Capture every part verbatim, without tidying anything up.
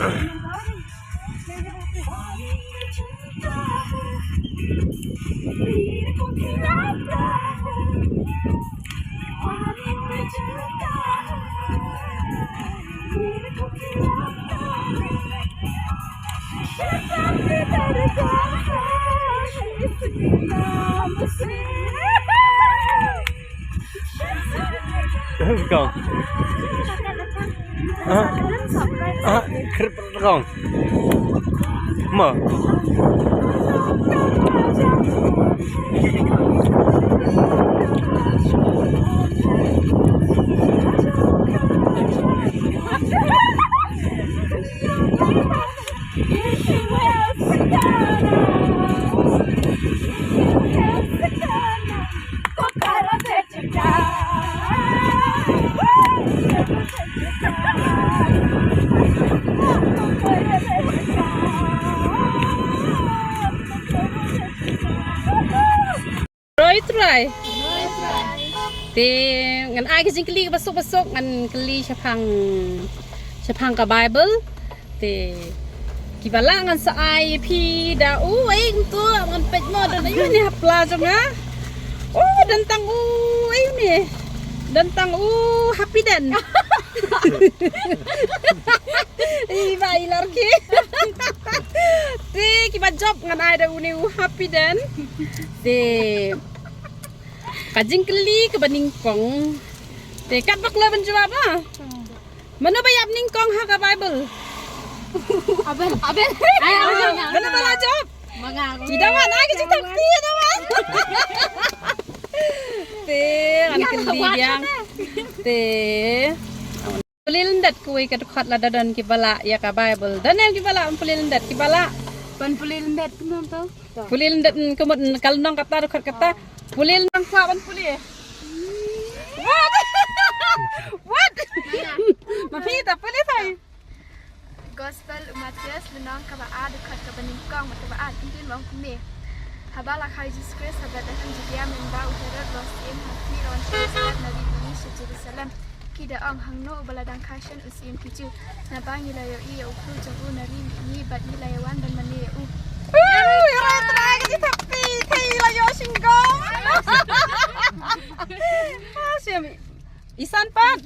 Let's go. Ah, ah, krip rong. Ma. Roi trai. Te ngan ai ka jingkylli ba suk ba suk, ngan kylli shaphang, shaphang ka Bible. Te kiba lah ngan sa ai ïa phi da u, ei, ngam tip, ngan peit mo, don aiu ne ha pla jong nga. U, don tang u, ei, ne. Don tang u Happy Den. Ei, ba i lar ki. Te kiba jop ngan ai da une u Happy Den. Te ka jingkylli kaba nyngkong. Te katba khlem ban jubab, ah. Mano ba ïap nyngkong ha ka Bible? Abel, Abel. Ai, Abel. Mano ba la jop? Ma nga. Ki da wan, ai, ki jingtip ki da wan. Te ngan kylli biang. Te pule lyndet kawei ka dkhot lada don kiba lah ïa ka Bible. Don em kiba lah ban pule lyndet, kiba lah? Ban pule lyndet kumno to? Pule lyndet, mm, ka mut, mm, ka lynnong kata, dkhot kata. Pule lynnong, kwah ban pule. What? What? Ma phi ta pule thai. Gospel u Mathaios lynnong kaba ar, dkhot kaba nyngkong bad kaba ar, kyntien ba ong kumne. Haba la kha u Jisu Khrist ha Bethlehem Judia, mynba u Herod u long syiem, ha khmih la wan ki Israel na ri Judia sha Jerusalem. Ki da ong, hangno uba la dang kha shen u Syiem ki Jiw? Naba ngi la ïohi ïa u kpu jong u na ri mihngi bad ngi la ïa wan ban mane ïa u. Ui, rai trai, ka jingtip ki, ki la ïoh shinggong. Ah, shim. Isan pat.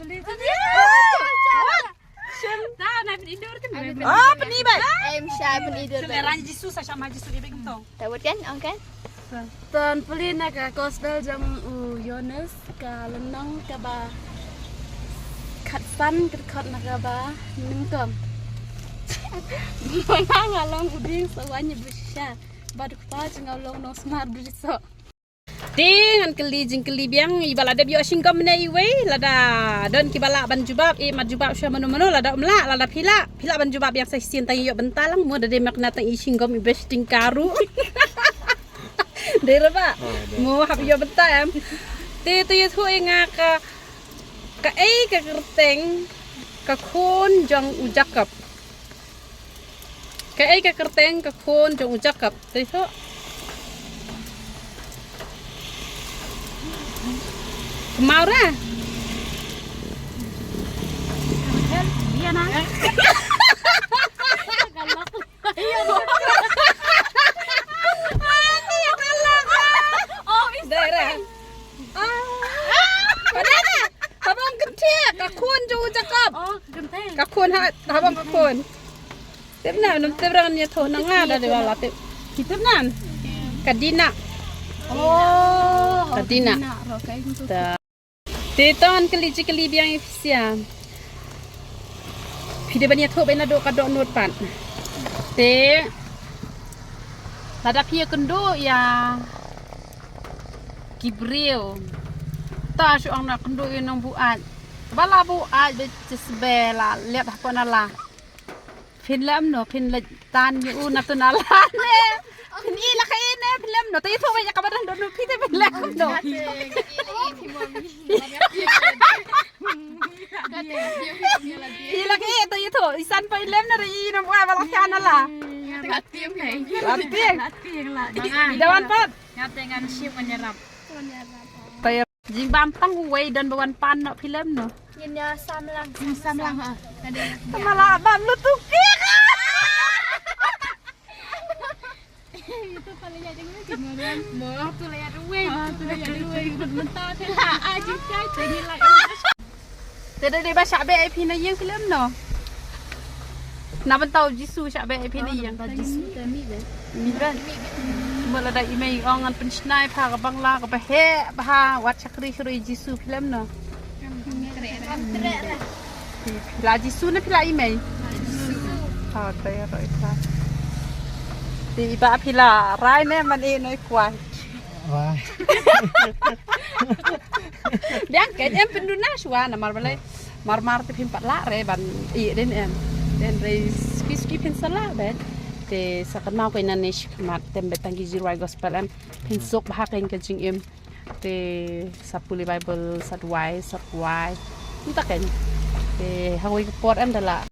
Shim. Ta na pyn-i dur kan. Ah, pyn-i bai. Em, sha pyn-i dur bai. Shim, ran Jisu, sa shama Jisu di bek tong. Ta wut kan, ong kan? Ton pule na ka Gospel jong u Ïoannis, ka lynnong kaba khatsan, ka dkhot na kaba nyngkong. Ma nga nga long u dieng sa wan ïa ba shisha, bad u kpa jong nga u long nongsumar ba risoh. Te ngan kylli jingkylli biang, iba la dep ïoh shinggom ne iwei, lada don kiba lah ban jubab, eh, mat jubab shuwa mano mano, lada ym lah, lada phi lah, phi lah ban jubab biang sa shisien, tang ïoh bynta lang, mo da dei ma kane tang i shinggom i best ting karu. Dei re ba? Ah, dei. Mo hap ïoh bynta em. Te to ïathuh ïa nga ka, kaei ka kyrteng ka khun jong u Jakob. Kaei ka kyrteng ka khun jong u Jakob. To ïathuh. Kynmaw re. Ïa na. Dei re. Ah. Ka dei re. Haba ong kynthei, ka khun jong u Jakob. Oh, kynthei. Ka khun ha, haba ong ka khun. Tip nam, nam tip, rang ïathuh na nga da dei ba la tip. Ki tip nam. Ka Dina. Oh, ka Dina. Dina, ro, ka itu. Ta. Te to ngan kylli jingkylli biang ïa phi sha. Phi dei ban ïathuh ba naduh ka dohnud pat. Te lada phi ïakynduh ïa ki briew, ta shu ong na kynduh ïa u nongbuaid. Ba la buaid ba shisha ba la leit hapoh nala. Phin leh kumno, phin leit tan ïa u na tu nala ne? Phin ïeh la kaei ne, phin leh kumno? Te ïathuh ba ïa kaba dang dohnud phi te phin leh kumno? Ïeh la kaei, te ïathuh, isan pat i leh kumno, i nongbuaid ba la kha nala. La tieng. La tieng. I Dawan pat. Nga te ngan shim ngan ïarap. Te ïa jingbam tang uwei, don ba wan pan noh, phi leh kumno? Ngin ïa sam lang. Ngin sam lang, ha. Tama la bam lutuk ki. Dei dei ba shah beh ïa phi na ïing phi lem no. Na bynta u Jisu shah beh ïa phi na ïing. Ba Jisu te mih beh. Mih beh. Mo lada i mei ong ngan pynshna ïa pha ka bangla kaba heh bha, wat shakri shuh ïa u Jisu phi lem no. Phi la Jisu ne phi la i mei? Ha, te ïaroh ïa pha. Te i Bah phi la rai ne man i noh i kwai. Wah. Biang kan em pynduna shuwa namar balei. Mar mar te phim pat lah re ban ïeh den em. Den re suki suki phin sa lah beit. Te sa kynmaw kein nangne shakhmat tem beit tang ki jingrwai gospel em. Phin suk bha kein ka jingim. Te sa pule Baibl, sa duwai, sa kwai. Kumta kein. Te hawei ka por em da lah.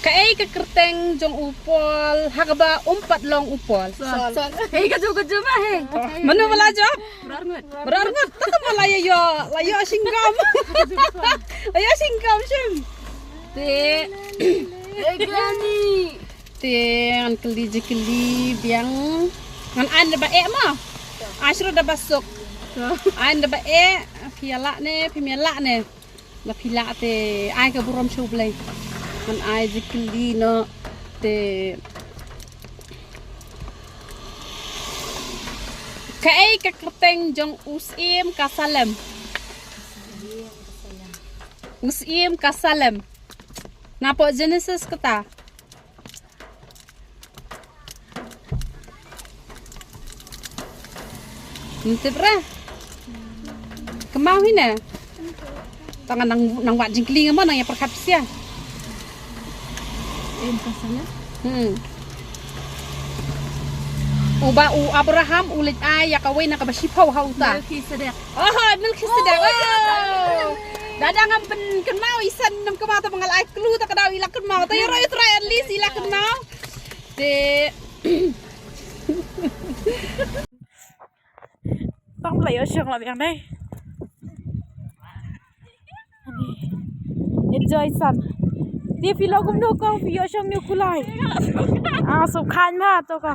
Kaei ka kyrteng jong u Paul ha kaba um pat long u Paul? Sol. Sol. Hei, ka jong, ka jong ma, hei. Mano ba la jop? Baroh arngut. Baroh arngut. Tang ma la ïoh, la ïoh shinggam. La ïoh shinggam shim. Te. Hei, kani. Te ngan kylli jingkylli biang. Ngan ai da ba eh ma. Ai shuh da ba suk. Ai da ba eh, phi ïa lah ne, phim ïa lah ne. Ba phi lah te ai ka burom sha U Blei. Ngan ai jingkylli noh te. Kaei ka kyrteng jong u syiem ka Salem? U syiem ka Salem. Napoh Genesis kata. Ym tip re. Kynmaw hi ne. Tang nang, nang wad jingkylli nga mo nang ïa pyrkhat pisa. Em ka sana. Hmm. Uba u Abraham u leit ai ïa kawei na kaba shiphew ha uta. Melkisedek. Oh, Melkisedek. Oh. Dada ngam pyn-, kynmaw, i san ngam kynmaw, ta ba nga la ai clue ta ka daw i la kynmaw. Ta ïaroh ïa u Trai at least i la kynmaw. Te. Tang ba la ïoh shong la biang dei. Enjoy san. Te phi long kumno kong, phi ïoh shong ne u kulai? Ah, suk khan ma to ka.